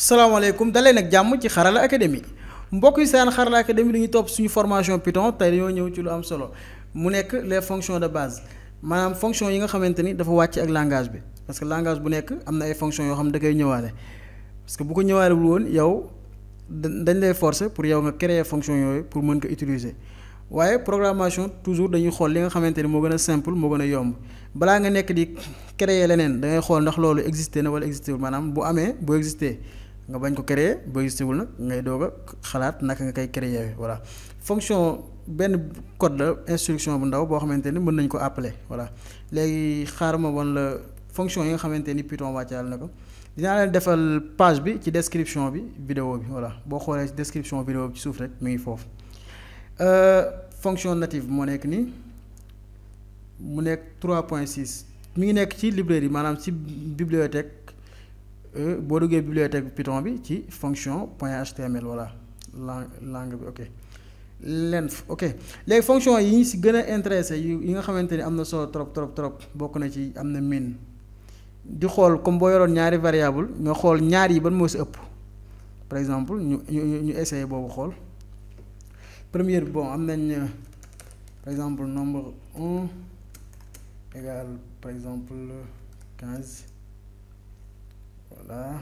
salaamaaleykum dalee nag jàmm ci Xarala Academy mbokk yi seen Xarala Academy dañuy topp suñu formation Python tey dañoo ñëw ci lu am solo mu nekk les fonctions de base maanaam fonction yi nga xamante ni dafa wàcc ak langage bi parce que langage bu nekk am na ay fonctions yoo xam ne da koy ñëwaale parce que bu ko ñëwaalewul woon yow dañ lay forcer pour yow nga créer fonction yooyu pour mën ko utiliser waaye programmation toujours dañuy xool li nga xamante ni moo gën a simple moo gën a yomb balaa nga nekk di créer leneen da ngay xool ndax loolu existé na wala existé wul maanaam bu amee bu existé nga bañ ko créer bu existé wul nag ngay doog a xalaat naka nga koy créer voilà fonction benn code la instruction bu ndaw boo xamante ni mën nañ ko appeler voilà léegi xaaral ma wan la fonction yi nga xamante ni Python wàccaal na ko dinaa leen defal page bi ci description bi vidéo bi voilà boo xoolee ci description vidéo bi ci suuf rek mi ngi foofu fonction native moo nekk nii mu nekk 3.6 mi ngi nekk ci librairie maanaam ci bibliothèque boo duggee bibliothèque Python bi ci fonction .html voilà langue bi ok length ok léegi fonction yi ñu si gën a intéressé yi nga xamante ni am na solo trop bokk na ci am na min di xool comme boo yoroon ñaari variable nga xool ñaar yi ban moo si ëpp par exemple ñu essayer boobu xool première bon am nañ par exemple nombre 1 égal par exemple 15 voilà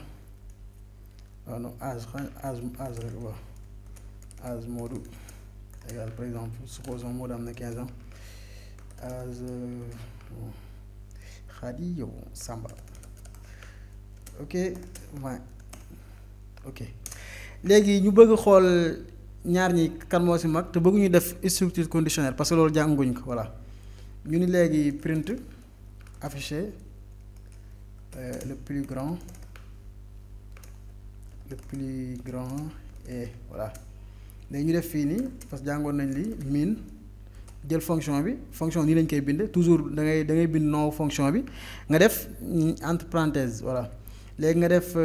waaw non âge rek waaw âge Modou égal par exemple supposons Modou am na 15 ans âge Khady yow Samba ok 20 ok léegi ñu bëgg xool ñaar ñi kan moo ci mag te bëgguñu def structure conditionnelle parce que loolu jànguñ ko voilà ñu ni léegi print afficher le plus grand et voilà léegi ñu def fii nii parce que jàngoon nañ li min jël fonction bi fonction nii lañ koy bind toujours da ngay bind nom fonction bi nga def entre parenthèses voilà léegi nga def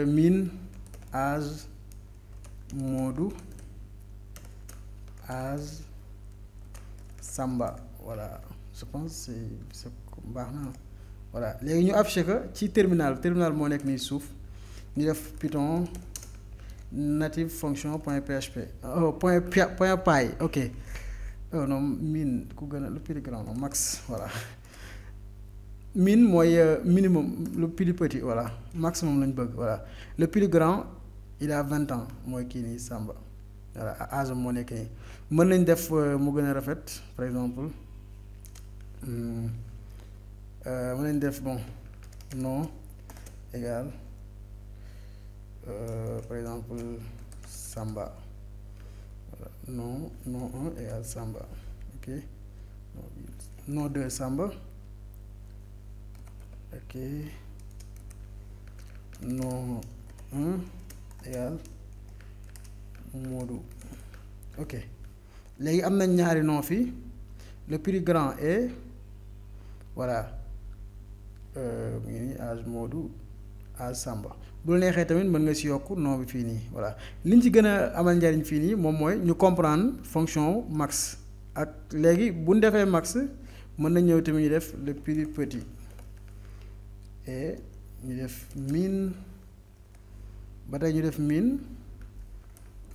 min âge Modou âge Samba voilà je pense c'est baax na voilà léegi ñu affiché ko ci terminal moo nekk nii suuf ñu def Python native fonction point php point py ok non min ku gën a le plus grand non max voilà min mooy minimum le plus petit voilà maximum lañ bëgg voilà le plus grand il a 20 ans mooy kii nii Samba voilà âge moo nekk nii mën nañ def mu gën a rafet par exemple mën nañ def bon nom égal par exemple Samba voilà nom 1 égal Samba ok nom 2 Samba ok nom 1 égal Modou ok léegi am nañ ñaari nom fii le plus grand est voilà mu ngi nii âge Modou âge Samba bu la neexee tamit mën nga si yokk nom bi fii nii voilà liñ ci gën a amal njariñ fii nii moom mooy ñu comprendre fonction max ak léegi bu ñu defee max mën na ñëw tamit ñu def le plus petit et ñu def min ba tey ñu def min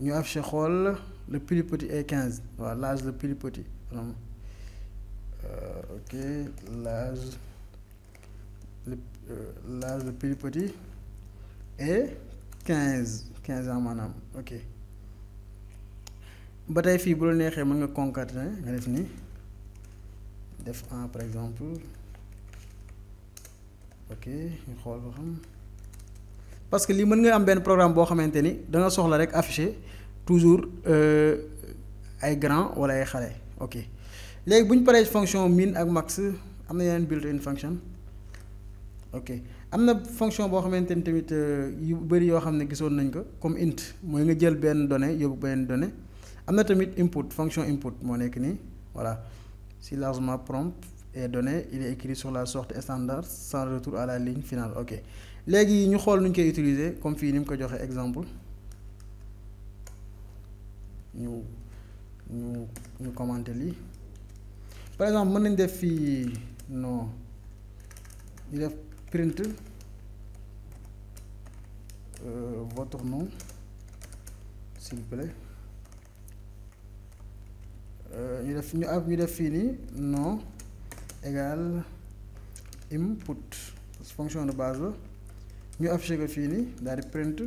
ñu affiché xool le plus petit est 15 waaw l'âge le plus petit ok l'âge le plus petit est 15 ans maanaam ok ba tey fii bu la neexee mën nga concaténer nga def ni def un par exemple ok ñu xool ko xam parce que lii mën nga am benn programme boo xamante ni da nga soxla rek afficher toujours ay grand wala ay xale ok léegi bu ñu paree fonction min ak max am na yeneen built-in function ok am na fonction boo xamante ni tamit yu bëri yoo xam ne gisoon nañ ko comme int mooy nga jël benn donnée yóbbu benn donnée am na tamit input fonction input moo nekk nii voilà si l'argument prompt est donné il est écrit sur la sortie standard sans retour à la ligne finale ok léegi ñu xool nu ñu koy utiliser comme fii ni mu ko joxe exemple ñu commenter lii par exemple mën nañ def fii non ñu def print votre nom s'il vous plaît. ñu def fii nii nom égal input fonction de base la ñu affiché ko fii nii daal di print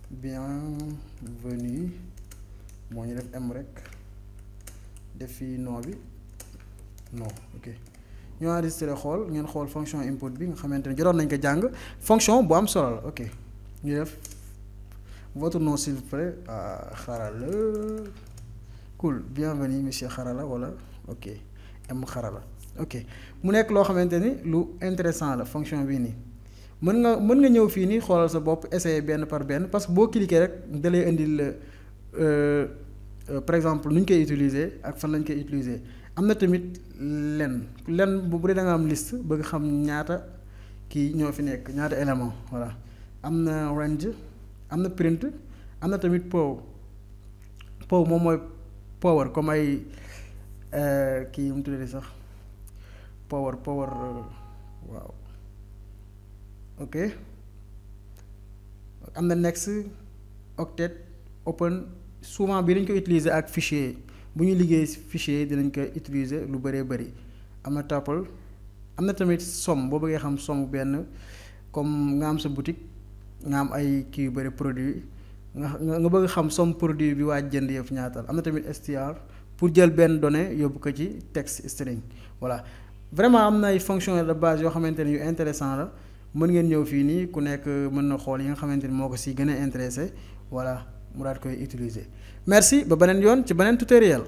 bienvenue moo ñu def m rek def fii nom bi non ok ñu enregistré xool ngeen xool fonction input bi nga xamante ne jotoon nañ ko jàng fonction bu am solo la ok ñu def votre nom s'il vous plaît Xarala cool bienvenue monsieur Xarala wala ok m Xarala ok mu nekk loo xamante ni lu intéressant la fonction bii nii mën nga ñëw fii nii xoolal sa bopp essayer benn par benn parce que boo cliquer rek da lay indil par exemple nu ñu koy utiliser ak fan lañ koy utiliser am na tamit len bu dee da nga am liste bëgg xam ñaata kii ñoo fi nekk ñaata élément voilà am na range am na print am na tamit pow moom mooy power comme ay kii mu tuddee sax power waaw ok am na next octet open souvent bi dañ ko utiliser ak fichier bu ñu liggéey fichier dinañ ko utiliser lu bëree bëri am na tuple am na tamit somme boo bëggee xam somme benn comme nga am sa boutique nga am ay kii yu bëri produit nga bëgg xam somme produit bi waa jënd yëpp ñaatal am na tamit str pour jël benn donnée yóbbu ko ci texte string voilà vraiment am na ay fonctions de base yoo xamante ne yu intéressant la mën ngeen ñëw fii nii ku nekk mën na xool yi nga xamante ni moo ko si gën a intéressé voilà mu daal koy utiliser merci ba beneen yoon ci beneen tutoriel